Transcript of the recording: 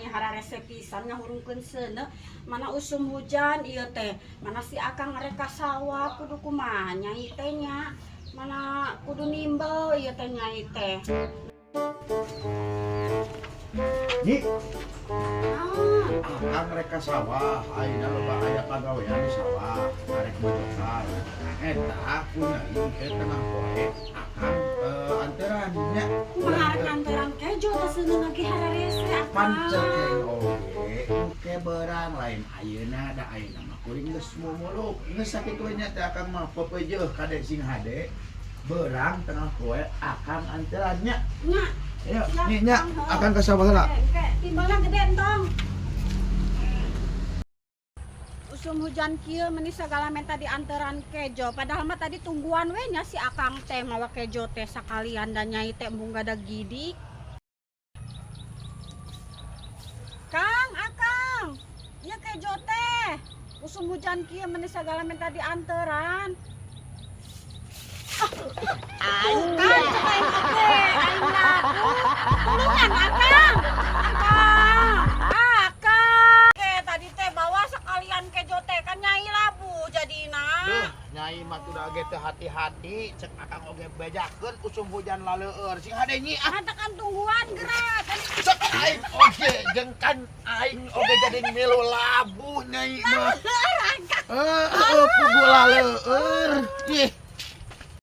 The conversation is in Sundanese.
Hararese pisan ngahurungkeun seuneu. Mana usum hujan ieu teh. Mana si Akang rek ka sawah, kudu kumaha Nyai teh nya. Mana kudu nimbel ieu teh, Nyai teh. Nyi, Naon? Akang rek ka sawah, ayeuna loba aya pagawean di sawah, arek bojokan. Eta ku Nyai ke tengah poe akang anteran nya. Kumaha rek nganteran kejo teh, seuneu lagi hararese, Akang? Pan cekeng oge, ke berang lain ayeuna, da ayeuna mah kuring geus mumuluk. Geus sakitu we nya teh, akang mah pepeujeuh kade sing hade. Berang tengah poe akang anteran nya. Nya. Ayo, Siap, nih nya, Kang, heuh. Akang ka sawah heula. Oke, timbalna gede entong. Usum hujan kieu meni sagala menta dianteran kejo. Padahal mah tadi tungguan we nya si Akang teh mawa kejo teh sakalian, dan Nyai teh embung gada gidik. Kang, Akang. Ieu kejo teh. Usum hujan kieu meni sagala menta dianteran. Kang, cek aing oge, aing laku. Tulungan, Akang. Akang. Akang. Oke, tadi teh bawa sekalian kejo teh, kan Nyai labu jadina. Duh, Nyai mah tuh ge teu hati-hati, cek akang oge bejakeun usum hujan laleueur. Sing hade, Nyi, ah. Katakan tungguan gerak. Kan Cek aing oge jeung kan aing oge jadi milu labuh, Nyai mah. Eh, pugu laleueur. Ih.